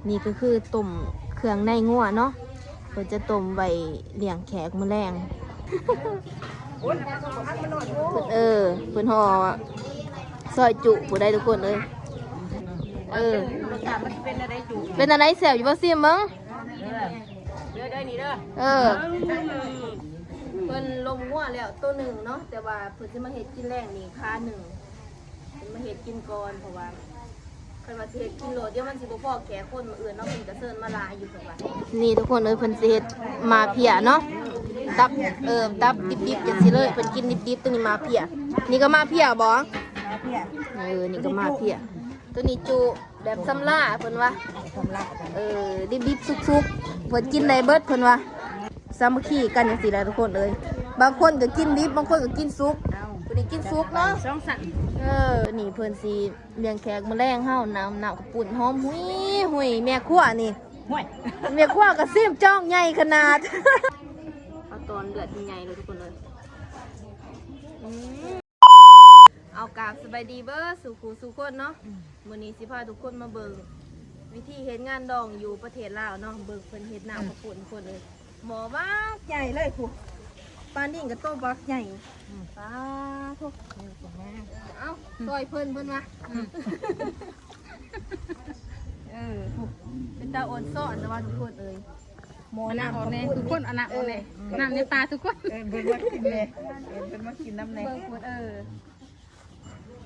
ນີ້ກໍຄືຕົ້ມເຄື່ອງໃນງົວເນາະ ເພິ່ນຈະຕົ້ມໄວ້ລ້ຽງແຂກມື້ແລງ. ເອີ ເພິ່ນຫໍ່ຊອຍຈຸພຸ້ນໃດ໋ທຸກຄົນເອີຍ. ເອີ ເປັນແນວໃດ ແຊບຢູ່ບໍ່? ຊີມເບິ່ງ. ເອີ ເພິ່ນລົມງົວແລ້ວໂຕໜຶ່ງເນາະ ແຕ່ວ່າເພິ່ນຊິມາເຮັດກິນແລງນີ້ຄາໜຶ່ງ ເພິ່ນມາເຮັດກິນກ່ອນ ເພາະວ່າ ຄັນວ່າຊິເຮັດກິນໂລດ ດຽວມັນຊິບໍ່ພໍແຂກຄົນມື້ອື່ນເນາະ ເພິ່ນກໍເຊີນມາຫຼາຍຢູ່ເພິ່ນວ່າ. ນີ້ທຸກຄົນເອີຍ ເພິ່ນຊິເຮັດໝາເພຍເນາະ ຕັບ ເອີ ຕັບດິບໆ ຈັ່ງຊີ້ເລີຍ ເພິ່ນກິນດິບໆ. ໂຕນີ້ໝາເພຍ ນີ້ກໍໝາເພຍບໍ່? ໝາເພຍ ເອີ ນີ້ກໍໝາເພຍ. ໂຕນີ້ຈຸແບບສຳລາເພິ່ນວ່າ ເອີ ດິບໆ ສຸກໆ ເພິ່ນກິນໄດ້ເບິດເພິ່ນວ່າ. ສາມັກຄີກັນຈັ່ງຊີ້ແຫຼະທຸກຄົນເອີຍ ບາງຄົນກໍກິນດິບ ບາງຄົນກໍກິນສຸກ. ຜູ້ນີ້ກິນສຸກເນາະ ສອງຊັ້ນ. ເອີ ນີ້ເພິ່ນຊິລ້ຽງແຂກມື້ແລງເຮົາ ນ້ຳ ນ້ຳເຂົ້າປຸ້ນຫອມຫຸຍໆ. ແມ່ຄົວນີ້ ແມ່ຄົວກໍຊີມຈອງໃຫຍ່ຂະໜາດ ເອົາຕອນເລືອດໃຫຍ່ເລີຍທຸກຄົນເອີຍ. ເອົາ ກາບສະບາຍດີເບີດສູ່ຄູ່ສູ່ຄົນເນາະ. ມື້ນີ້ຊິພາທຸກຄົນມາເບິ່ງວິທີເຮັດງານດອງຢູ່ປະເທດລາວເນາະ ເບິ່ງເພິ່ນເຮັດນ້ຳເຂົ້າປຸ້ນທຸກຄົນເອີຍ. ໝໍ້ບັກໃຫຍ່ເລີຍພຸ້ນ ປານິນກໍໂຕບັກໃຫຍ່. ປາໂທ້ ເອົາ ຊ່ອຍເພິ່ນ ເພິ່ນວ່າ ເອີ ເປັນຕາອ່ອນຊ້ອນແຕ່ວ່າທຸກຄົນເອີຍ. ໝໍ້ນ້ຳອອກແນ່ທຸກຄົນ ເອົານ້ຳອອກແນ່ ນ້ຳໃນປາທຸກຄົນ. ເອີ້ນເພິ່ນມາກິນແນ່ ເອີ້ນເພິ່ນມາກິນນຳແນ່ ເບິ່ງພຸ້ນເອີ.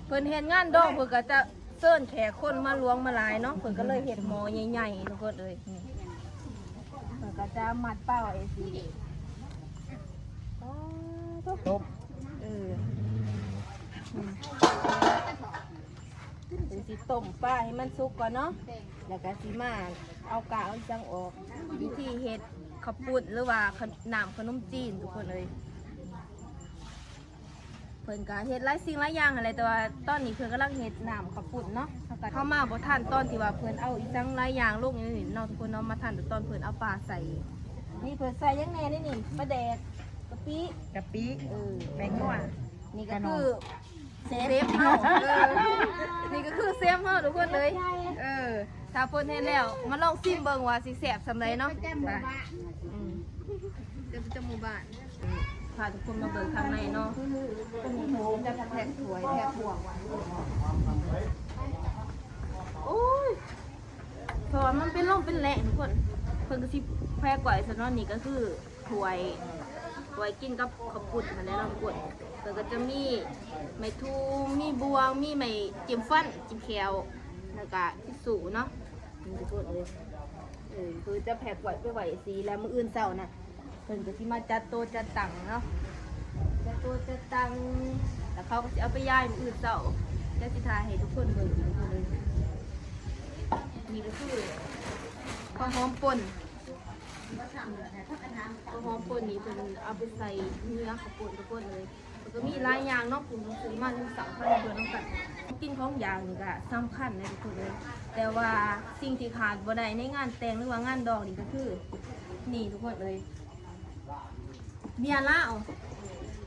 ເພິ່ນເຮັດງານດອງ ເພິ່ນກໍຈະເຊີນແຂກຄົນມາຫຼວງມາຫຼາຍເນາະ ເພິ່ນກໍເລີຍເຮັດໝໍ້ໃຫຍ່ໆ ທຸກຄົນເອີຍ. ເພິ່ນກໍຈະມັດເປົ້າຈັ່ງຊີ້ ຕົ້ມ ເອີ ເພິ່ນຊິຕົ້ມປາໃຫ້ມັນສຸກກ່ອນເນາະ ແລ້ວກໍຊິມາເອົາກາກເອົາຫຍັງອອກ. ວິທີເຮັດເຂົ້າປຸ້ນ ຫຼືວ່າ ຂະ ນ້ຳຂະໜົມຈີນ ທຸກຄົນເອີຍ. ເພິ່ນກໍເຮັດຫຼາຍສິ່ງຫຼາຍຢ່າງຫັ້ນແຫຼະ ແຕ່ວ່າຕອນນີ້ເພິ່ນກຳລັງເຮັດນ້ຳເຂົ້າປຸ້ນເນາະ. ເຮົາມາບໍ່ທັນຕອນທີ່ວ່າເພິ່ນເອົາອີ່ຫຍັງຫຼາຍຢ່າງລົງຢູ່ນີ້ເນາະທຸກຄົນເນາະ ມາທັນແຕ່ຕອນເພິ່ນເອົາປາໃສ່. ນີ້ເພິ່ນໃສ່ຫຍັງແນ່ໃນນີ້? ປາແດກ ກະປິ ກະປິ ເອີ ແປ້ງນົວ ນີ້ກໍຄືເຊຟເຮົາ ເອີ ນີ້ກໍຄືເຊຟເຮົາທຸກຄົນເອີຍ. ເອີ ຖ້າເພິ່ນເຮັດແລ້ວ ມາລອງຊີມເບິ່ງວ່າຊິແຊບສ່ຳໃດເນາະ. ໄປ ອືມ ເຈົ້າປະຈຳໝູ່ບ້ານ ພາທຸກຄົນມາເບິ່ງຂ້າງໃນເນາະ ຈະແພັກຖ້ວຍແພັກພວກ. ໂອ້ຍ ເພາະວ່າມັນເປັນລົມເປັນແລ້ງທຸກຄົນ ເພິ່ນກໍຊິແພັກໄວ້ຊັ້ນເນາະ. ນີ້ກໍຄືຖ້ວຍ ໄວ້ກິນກັບເຂົ້າປຸ້ນຫັ້ນແຫຼະເນາະທຸກຄົນ. ເພິ່ນກໍຈະມີໄມ້ທຸ່ມ ມີບ່ວງ ມີໄມ້ຈິ້ມຟັນ ຈິ້ມແຂ້ວ ແລ້ວກໍທິດຊູເນາະ. ນີ້ທຸກຄົນເອີຍ ເອີ ເພິ່ນຈະແພັກໄວ້ ໄປໄວ້ຊີ້ ແລ້ວມື້ອື່ນເຊົ້ານະ ເພິ່ນກໍຊິມາຈັດໂຕະຈັດຕັ່ງເນາະ ຈັດໂຕະຈັດຕັ່ງ ແລ້ວເຂົາກໍຊິເອົາໄປຢາຍມື້ອື່ນເຊົ້າ. ແລ້ວຊິຖ່າຍໃຫ້ທຸກຄົນເບິ່ງອີກເລີຍ. ນີ້ກໍຄືເຂົ້າຫອມປົ່ນ ເຂົ້າຫອມປົ່ນນີ້ເພິ່ນເອົາໄປໃສ່ເຫຍື່ອເຂົ້າປຸ້ນທຸກຄົນເອີຍ. ມັນກໍມີຫຼາຍຢ່າງເນາະ ຜູ້ທີ່ຊື້ມານຳສັ່ງພາເບິ່ງນຳກັນ. ກິນຂອງຢາກນີ້ກໍສຳຄັນເດ້ທຸກຄົນເອີຍ ແຕ່ວ່າສິ່ງທີ່ຂາດບໍ່ໄດ້ໃນງານແຕ່ງ ຫຼືວ່າງານດອງນີ້ກໍຄື ນີ້ທຸກຄົນເອີຍ ເບຍລາວ.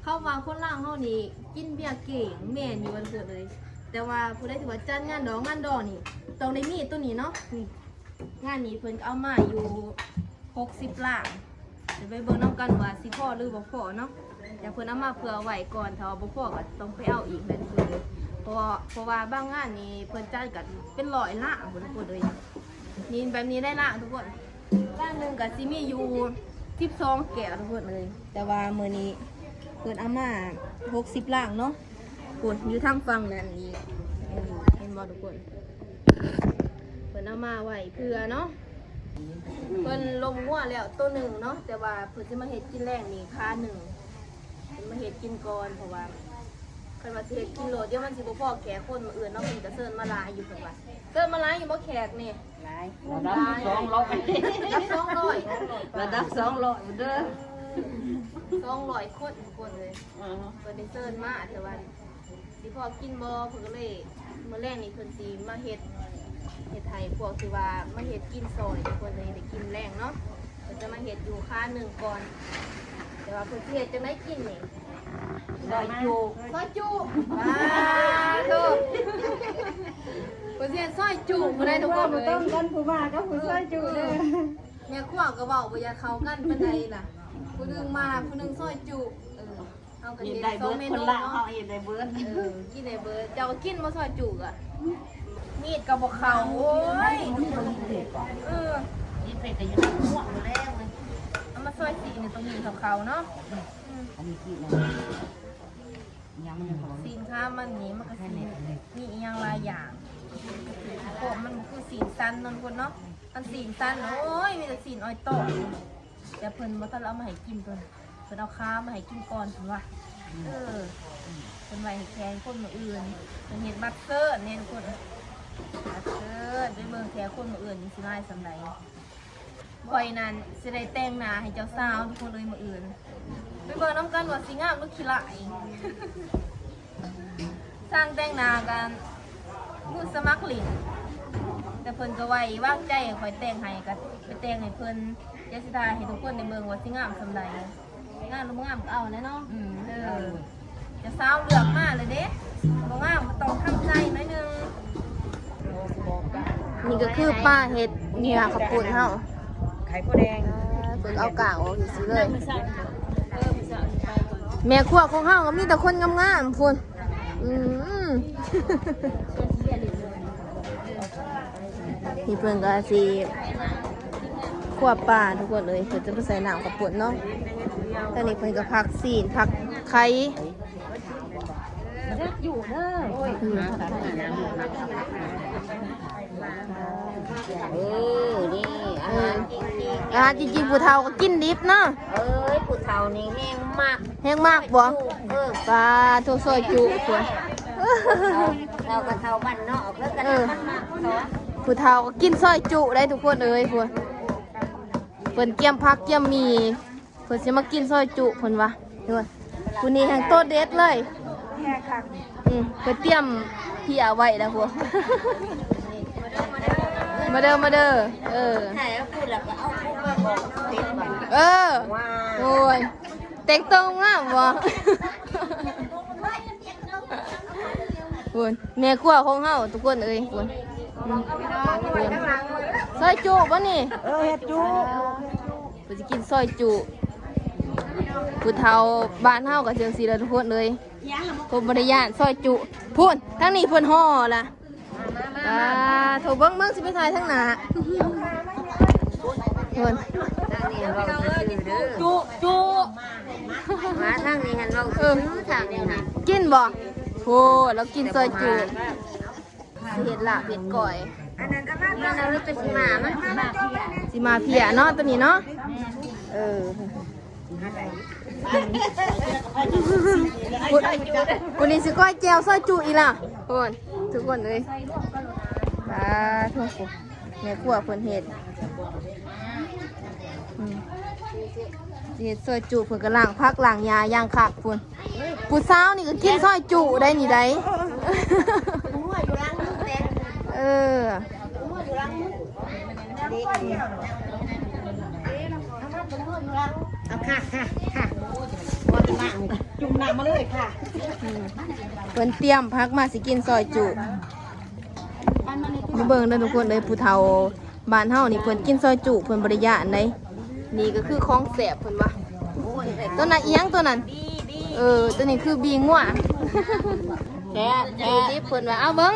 ເຂົາວ່າຄົນລາວເຮົານີ້ກິນເບຍເກັ່ງ ແມ່ນຢູ່ວ່າທຸກຄົນເອີຍ. ແຕ່ວ່າຜູ້ໃດທີ່ວ່າຈັດງານດອງງານດອງນີ້ ຕ້ອງໄດ້ມີໂຕນີ້ເນາະ. ນີ້ ງານນີ້ເພິ່ນກໍເອົາມາຢູ່ຫົກສິບລັງ ດຽວໄປເບິ່ງນຳກັນວ່າຊິພໍຫຼືບໍ່ພໍເນາະ. ແຕ່ເພິ່ນເອົາມາເຜື່ອໄວ້ກ່ອນ ຖ້າວ່າບໍ່ພໍກໍຕ້ອງໄປເອົາອີກແມ່ນເພິ່ນເດ້ ເພາະວ່າ ເພາະວ່າບາງງານນີ້ເພິ່ນຈັດກໍເປັນຮ້ອຍລັງພຸ້ນເດ້. ນີ້ແບບນີ້ໄດ້ລັງທຸກຄົນ ລັງໜຶ່ງກໍຊິມີຢູ່ສິບສອງແກ້ວທຸກຄົນເອີຍ ແຕ່ວ່າມື້ນີ້ເພິ່ນເອົາມາຫົກສິບລັງເນາະ. ພຸ້ນ ຢູ່ທາງຝັ່ງນັ້ນອີກ ເຫັນບໍ່ທຸກຄົນ? ເພິ່ນເອົາມາໄວ້ເຜື່ອເນາະ ເພິ່ນລົມງົວແລ້ວໂຕໜຶ່ງເນາະ ແຕ່ວ່າເພິ່ນຊິມາເຮັດກິນແລງນີ້ຄາໜຶ່ງ ເພິ່ນມາເຮັດກິນກ່ອນ ເພາະວ່າ ຄັນວ່າຊິເຮັດກິນໂລດ ດຽວມັນຊິບໍ່ພໍແຂກຄົນມື້ອື່ນເນາະ ເພິ່ນກໍເຊີນມາຫຼາຍຢູ່ ເພິ່ນວ່າ. ເຊີນມາຫຼາຍຢູ່ບໍ່ແຂກນີ້? ຫຼາຍ ລະດັບສອງຮ້ອຍ ລະດັບສອງຮ້ອຍ ລະດັບສອງຮ້ອຍເດີ ສອງຮ້ອຍຄົນທຸກຄົນເລີຍ. ເອີ ເພິ່ນໄດ້ເຊີນມາ ແຕ່ວ່າຊິພໍກິນບໍ່ ເພິ່ນກໍເລີຍ ມື້ແລງນີ້ເພິ່ນຊິມາເຮັດ ເຮັດໃຫ້ພວກທີ່ວ່າມາເຮັດກິນຊ່ອຍ ເພິ່ນກໍໄດ້ກິນແລງເນາະ. ເພິ່ນຈະມາເຮັດຢູ່ຄາໜຶ່ງກ່ອນ ແຕ່ວ່າເພິ່ນຊິເຮັດຈັ່ງໃດກິນນີ້? ຊອຍຈຸ ຊອຍຈຸ ວ້າໂທ້ ເພິ່ນຊິເຮັດຊອຍຈຸບໍ່ໄດ້ທຸກຄົນເອີຍ ຕ້ອງກັນຜູ້ມາກັບຜູ້ຊອຍຈຸເດີ. ແມ່ຄົວກໍເວົ້າບໍ່ຢາກເຂົ້າກັນປານໃດລະ ຜູ້ໜຶ່ງມາຜູ້ໜຶ່ງຊອຍຈຸ. ເອີ ເຮົາກໍເຮັດໄດ້ເບິດ ຄົນລາວເຮົາເຮັດໄດ້ເບິດ ເອີ ກິນໄດ້ເບິດ. ເຈົ້າກໍກິນບໍ່ຊອຍຈຸກະ ມີດກໍບໍ່ເຂົ້າ. ໂອ້ຍ ເອີ ມີດເຜັດກໍຢູ່ໃນຫົວໝົດແລ້ວເວີຍ. ເອົາມາຊອຍຊີ້ນນີ້ຕ້ອງມີດເຂົ້າໆເນາະ. ອັນນີ້ຊີ້ນ ຊີ້ນຂາມັນນີ້ມັນກໍຊິມີອີ່ຫຍັງຫຼາຍຢ່າງ ເພາະມັນບໍ່ຄືຊີ້ນສັນເນາະທຸກຄົນເນາະ. ຄັນຊີ້ນສັນ ໂອ້ຍ ມີແຕ່ຊີ້ນອອຍໂຕ້ ແຕ່ເພິ່ນບໍ່ທັນເອົາມາໃຫ້ກິນ ເພິ່ນ ເພິ່ນເອົາຂາມາໃຫ້ກິນກ່ອນ ເພິ່ນວ່າ ເອີ ເພິ່ນໄວ້ໃຫ້ແຂກຄົນມື້ອື່ນ ເພິ່ນເຮັດບັດເຊີນເດ້ທຸກຄົນ ບັດເຊີນ. ໄປເບິ່ງແຂກຄົນມື້ອື່ນນີ້ຊິຫຼາຍສ່ຳໃດ. ຂ້ອຍນັ້ນຊິໄດ້ແຕ່ງໜ້າໃຫ້ເຈົ້າສາວທຸກຄົນເອີຍມື້ອື່ນ ໄປເບິ່ງນຳກັນວ່າຊິງາມຫຼືຂີ້ຮ້າຍ. ຊ່າງແຕ່ງໜ້າກໍມືສະໝັກຫຼິ້ນ ແຕ່ເພິ່ນກໍໄວ້ວາງໃຈໃຫ້ຂ້ອຍແຕ່ງໃຫ້ ກໍໄປແຕ່ງໃຫ້ເພິ່ນ. ດຽວຊິຖ່າຍໃຫ້ທຸກຄົນໄດ້ເບິ່ງວ່າຊິງາມສ່ຳໃດ. ງາມຫຼືບໍ່ງາມກໍເອົາແຫຼະເນາະ. ອືມ ເອີ ເຈົ້າສາວເລືອກມາແລ້ວເດ້ ບໍ່ງາມກໍຕ້ອງທຳໃຈໜ້ອຍໜຶ່ງ. ນີ້ກໍຄືປ້າເຮັດເຫຍື່ອເຂົ້າປຸ້ນເຮົາ ໄຂ່ມົດແດງ ເອີ ເພິ່ນເອົາກ້າງອອກຊື່ໆເລີຍ. ແມ່ຄົວຂອງເຮົາກໍມີແຕ່ຄົນງາມໆພຸ້ນ. ອືມ ນີ້ເພິ່ນກໍຊິຂົ້ວປາທຸກຄົນເອີຍ ເພິ່ນຈະມາໃສ່ນ້ຳເຂົ້າປຸ້ນເນາະ. ທາງນີ້ເພິ່ນກໍພັກຊີ້ນ ພັກໄຂ່ ເດີຢູ່ເດີ. ອືມ ເອີ ນີ້ອາຫານຈິງໆ ອາຫານຈິງໆ ຜູ້ເຖົ້າກໍກິນດິບເນາະ. ເອີຍ ຜູ້ເຖົ້ານີ້ແຮງມັກ ແຮງມັກບໍ່? ເອີ ປາໂທ ຊອຍຈຸພຸ້ນ ເຖົ້າກໍເຖົ້າບ້ານນອກ ເພິ່ນກໍ ເອີ ມັກເນາະ. ຜູ້ເຖົ້າກໍກິນຊອຍຈຸໄດ໋ທຸກຄົນເອີຍ ພຸ້ນ ເພິ່ນກຽມຜັກກຽມໝີ່ ເພິ່ນຊິມາກິນຊອຍຈຸເພິ່ນວ່າ. ເພິ່ນ ຜູ້ນີ້ແຮ່ງໂຕເດັດເລີຍ. ອືມ ເພິ່ນຕຽມເພຍໄວ້ແລ້ວພຸ້ນ ມາເດີ ມາເດີ. ເອີ ໃຫ້ເອົາພູດແລ້ວກໍເອົາພູດມາບອກເປັດບາດ. ເອີ ໂອ້ຍ ແຕ່ງໂຕງາມບໍ່? ພຸ້ນ ແມ່ຄົວຂອງເຮົາທຸກຄົນເອີຍ ພຸ້ນ ພຸ້ນ ຊອຍຈຸບໍ່ນີ້? ເອີ ເຮັດຈຸ ເພິ່ນຊິກິນຊອຍຈຸ. ຜູ້ເຖົ້າບ້ານເຮົາກໍຈັ່ງຊີ້ແຫຼະທຸກຄົນເອີຍ ເພິ່ນບໍ່ໄດ້ຢ້ານຊອຍຈຸ. ພຸ້ນ ທາງນີ້ເພິ່ນຫໍ່ລະ. ອ່າ ໂຖ ເບິ່ງ ເບິ່ງ ຊິໄປຖ່າຍທາງໜ້າ ເພິ່ນ ທາງນີ້ເວົ້າຊື່ໆເດີ ຈຸ ຈຸ ມາທາງນີ້ຫັ້ນເວົ້າຊື່ໆ ເອີ ທາງນີ້ຫັ້ນ ກິນບໍ່? ໂອ້ ລາວກິນຊອຍຈຸ ຊິເຮັດລາບເຮັດກ້ອຍ ອັນນັ້ນກໍມາ ມັນເອົາໄປຊິມາ ມັນຊິມາເພຍເນາະ ໂຕນີ້ເນາະ ເອີ. ຜູ້ນີ້ຊິກ້ອຍແຈ່ວຊອຍຈຸອີກລະ ພຸ້ນ ທຸກຄົນເອີຍ. ປາໂທ ແມ່ຄົວເພິ່ນເຮັດ ອືມ ຊິເຮັດຊອຍຈຸ ເພິ່ນກໍລ້າງຜັກລ້າງຫຍ້າຢ່າງຄັກພຸ້ນ. ຜູ້ສາວນີ້ກໍກິນຊອຍຈຸໄດ໋ນີ້ໄດ໋ ເອີ. ເອົາ ຄ່ະ ຄ່ະ ຄ່ະ ບໍ່ໄດ້ລ້າງ ຈຸ່ມນ້ຳມາເລີຍຄ່ະ. ອືມ ເພິ່ນຕຽມຜັກມາຊິກິນຊອຍຈຸ ມາເບິ່ງເດີທຸກຄົນເອີຍ ຜູ້ເຖົ້າບ້ານເຮົານີ້ເພິ່ນກິນຊອຍຈຸ ເພິ່ນບໍ່ໄດ້ຢ້ານໃດ໋. ນີ້ກໍຄືຂອງແຊບເພິ່ນວ່າ ໂຕນັ້ນອີ່ຫຍັງໂຕນັ້ນ? ເອີ ໂຕນີ້ຄືບີງົວ ແຊບ ແຊບ ເພິ່ນວ່າ ເອົາເບິ່ງ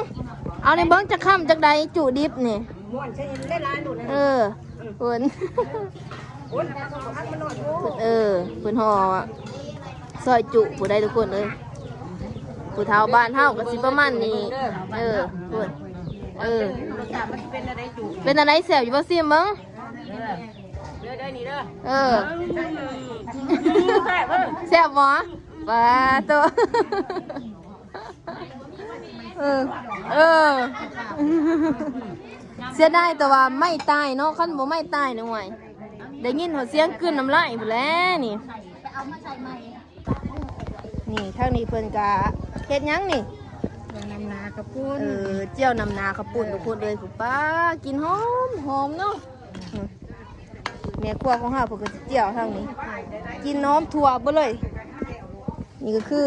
ເອົາໃນເບິ່ງຈັກຄຳຈັກໃດ ຈຸດິບນີ້ ເອີ. ເພິ່ນ ເອີ ເພິ່ນຫໍ່ຊອຍຈຸຜູ້ໃດທຸກຄົນເອີຍ ຜູ້ເຖົ້າບ້ານເຮົາກໍຊິປະມານນີ້ ເອີ ເພິ່ນ ເອີ ເປັນອັນໃດ ແຊບຢູ່ບໍ່? ຊີມເບິ່ງ ເອີ ເອີ ແຊບບໍ່? ປາໂຕ ເອີ ເອີ ເສຍດາຍແຕ່ວ່າໄມ້ຕາຍເນາະ ຄັນບໍ່ໄມ້ຕາຍນີ້ ໂອ້ຍ ໄດ້ຍິນຮອດສຽງກືນນ້ຳລາຍພຸ້ນແຫຼະນີ້. ນີ້ທາງນີ້ເພິ່ນກະເຮັດຫຍັງນີ້? ເຈີ້ຽວນ້ຳໜາເຂົ້າປຸ້ນ ເອີ ເຈີ້ຽວນ້ຳໜາເຂົ້າປຸ້ນທຸກຄົນເອີຍ ປາ ກິ່ນຫອມໆເນາະ. ແມ່ຄົວຂອງເຮົາເພິ່ນກໍຊິເຈີ້ຽວທາງນີ້ ກິ່ນຫອມທົ່ວເບິດເລີຍ. ນີ້ກໍຄື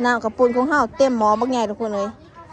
ນ້ຳເຂົ້າປຸ້ນຂອງເຮົາ ເຕັມໝໍ້ບັກໃຫຍ່ທຸກຄົນເອີຍ.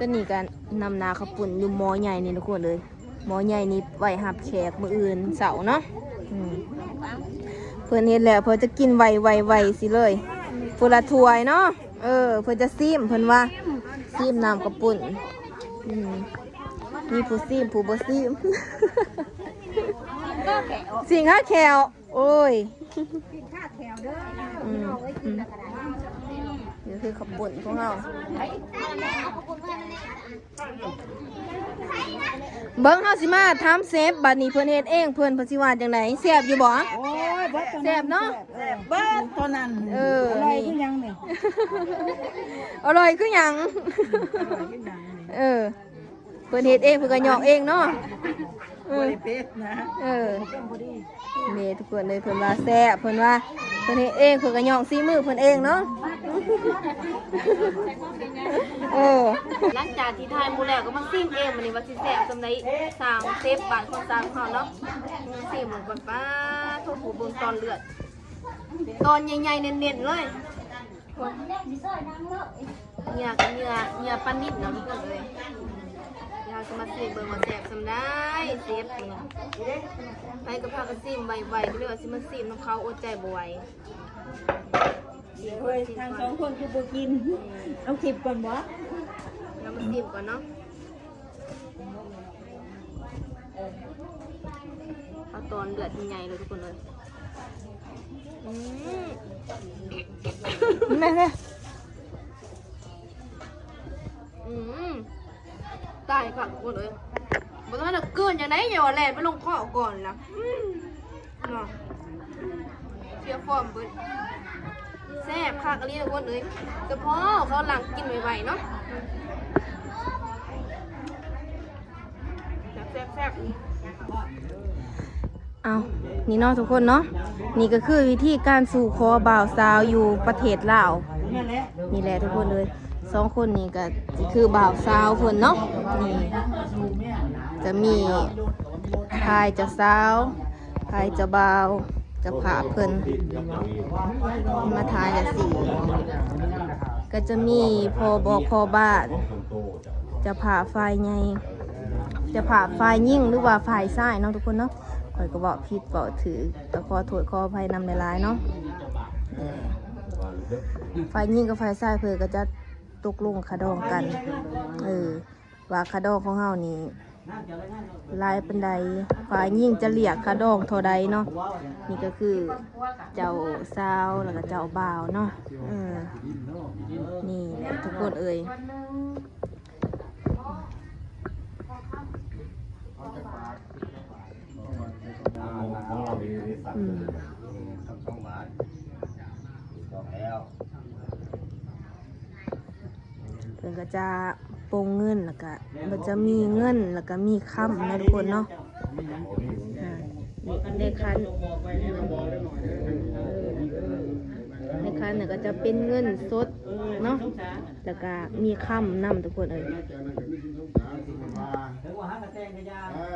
ຕອນນີ້ກໍນຳໜ້າເຂົ້າປຸ້ນຢູ່ໝໍ້ໃຫຍ່ນີ້ທຸກຄົນເອີຍ. ໝໍ້ໃຫຍ່ນີ້ໄວ້ຮັບແຂກມື້ອື່ນເຊົ້າເນາະ. ອືມ ເພິ່ນເຮັດແລ້ວເພິ່ນຈະກິນໄວໆໆຊິເລີຍ ຜູ້ລະຖ້ວຍເນາະ. ເອີ ເພິ່ນຈະຊີມ ເພິ່ນວ່າຊີມນ້ຳເຂົ້າປຸ້ນ. ອືມ ມີຜູ້ຊີມ ຜູ້ບໍ່ຊີມ ຊິງຄາແຂ້ວ. ໂອ້ຍ ອືມ ນີ້ຄືເຂົ້າປຸ້ນຂອງເຮົາ. ເບິ່ງ ເຮົາຊິມາຖາມເຊຟ ບັດນີ້ເພິ່ນເຮັດເອງ ເພິ່ນ ເພິ່ນຊິວ່າຈັ່ງໃດ? ແຊບຢູ່ບໍ່? ໂອ້ຍ ເບິດຕອນນັ້ນ ແຊບເນາະ ເບິດຕອນນັ້ນ. ເອີ ອະຮ່ອຍຄືຫຍັງນີ້? ອະຮ່ອຍຄືຫຍັງ? ເອີ ເພິ່ນເຮັດເອງ ເພິ່ນກໍຍອກເອງເນາະ. ເອີ ບໍ່ໄດ້ເປັດນະ. ເອີ ນີ້ທຸກຄົນເອີຍ ເພິ່ນວ່າແຊບ ເພິ່ນວ່າເພິ່ນເຮັດເອງ ເພິ່ນກໍຍອກສີມືເພິ່ນເອງເນາະ. ເອີ ຫຼັງຈາກທີ່ຖ່າຍໝົດແລ້ວກໍມາຊີມເອງ ບັດນີ້ວ່າຊິແຊບສ່ຳໃດ. ຊ່າງເຊຟບ້ານຄົນຊ່າງຂອງເຮົາເນາະ ຊີມເບິ່ງກ່ອນ. ປາໂທ້ ເບິ່ງຕອນເລືອດ ຕອນໃຫຍ່ໆ ເນັ້ນໆ ເລີຍ. ເຫຍື່ອ ເຫຍື່ອ ເຫຍື່ອປານິດເນາະທຸກຄົນເອີຍ. ດຽວເຮົາຊິມາຊີມເບິ່ງວ່າແຊບສ່ຳໃດ ເຊຟເນາະ. ໃຜກໍພາກັນຊີມໄວໆ ກໍເລີຍວ່າຊິມາຊີມນຳເຂົາ ອົດໃຈບໍ່ໄຫວ. ເຮີຍ ທັງສອງຄົນຄືບໍ່ກິນ? ເອົາທິບກ່ອນບໍ່? ດຽວມາຊີມກ່ອນເນາະ. ເອົາຕອນເລືອດໃຫຍ່ເລີຍທຸກຄົນເອີຍ. ອືມ ແມ່ນ ອືມ ຕາຍຄັກທຸກຄົນເອີຍ. ບໍ່ທັນໄດ້ກືນຈັ່ງໃດ ຢ່າວ່າແລ່ນໄປລົງຄໍ່ກ່ອນລະ. ອືມ ເນາະ ເສຍຟອມເບິດ. ແຊບຄັກອີ່ຫຼີທຸກຄົນເອີຍ ສະເພາະເຂົາຫຼັ່ງກິນໄວໆ ເນາະ. ແຊບໆ ເອົາ ນີ້ເນາະທຸກຄົນເນາະ ນີ້ກໍຄືວິທີການສູ່ຂໍບ່າວສາວຢູ່ປະເທດລາວ. ນີ້ແຫຼະທຸກຄົນເອີຍ ສອງຄົນນີ້ກໍຊິຄືບ່າວສາວເພິ່ນເນາະ. ນີ້ຈະມີຝ່າຍເຈົ້າສາວ ຝ່າຍເຈົ້າບ່າວ ເຈົ້າພາບເພິ່ນມາຖ່າຍຈັ່ງຊີ້. ກໍຈະມີພໍ່ບອກພໍ່ບ້ານ ເຈົ້າພາບຝ່າຍໃຫຍ່ ເຈົ້າພາບຝ່າຍຍິງ ຫຼືວ່າຝ່າຍຊາຍເນາະທຸກຄົນເນາະ. ຂ້ອຍກໍເວົ້າຜິດເວົ້າຖືກ ກໍຂໍໂທດຂໍອະໄພນຳຫຼາຍໆ ເນາະ. ຝ່າຍຍິງກັບຝ່າຍຊາຍເພິ່ນກໍຈະຕົກລົງຄ່າດອງກັນ ເອີ ວ່າຄ່າດອງຂອງເຮົານີ້ຫຼາຍປານໃດ ຝ່າຍຍິງຈະລຽກຄ່າດອງເທົ່າໃດເນາະ. ນີ້ກໍຄືເຈົ້າສາວ ແລ້ວກໍເຈົ້າບ່າວເນາະ. ເອີ ນີ້ແຫຼະທຸກຄົນເອີຍ. ອືມ ເພິ່ນກໍຈະປົງເງິນ ແລ້ວກະມັນຈະມີເງິນ ແລ້ວກະມີຄຳເນາະທຸກຄົນເນາະ. ອ່າ ນີ້ ໃນຂັນ ໃນຂັນນີ້ກໍຈະເປັນເງິນສົດເນາະ ແລ້ວກະມີຄຳນຳທຸກຄົນເອີຍ. ເອີ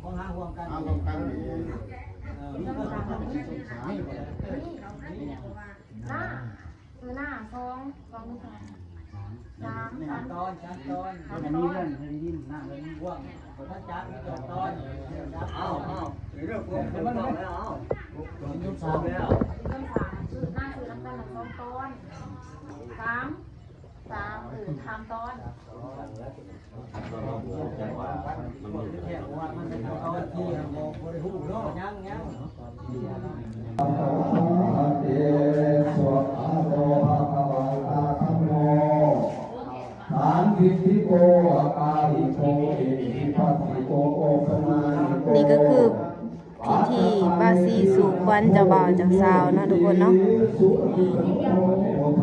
ຂອງຫາຮ່ວມກັນ ຫາຮ່ວມກັນ ເອີ ມີຄຳ ໜ້າ ເອີ ໜ້າ ສອງ ສອງ ສາມ ສາມ ສາມຕອນ ສາມຕອນ ມັນມີເລື່ອງໃຫ້ໄດ້ຍິນ ໜ້າເລື່ອງ ເອີ ບໍ່ທັນຈັບ ມີສອງຕອນ ເອົາ ເອົາ ເລື່ອງຂອງເຂົາແລ້ວ ເອົາ ເລື່ອງຂອງເຂົາແລ້ວ ໜ້າຊື່ນຳກັນ ສອງຕອນ ສາມ ສາມ ເອີ ສາມຕອນ. ນີ້ກໍຄືພິທີບາສີສູ່ຂວັນເຈົ້າບ່າວເຈົ້າສາວເນາະທຸກຄົນເນາະ.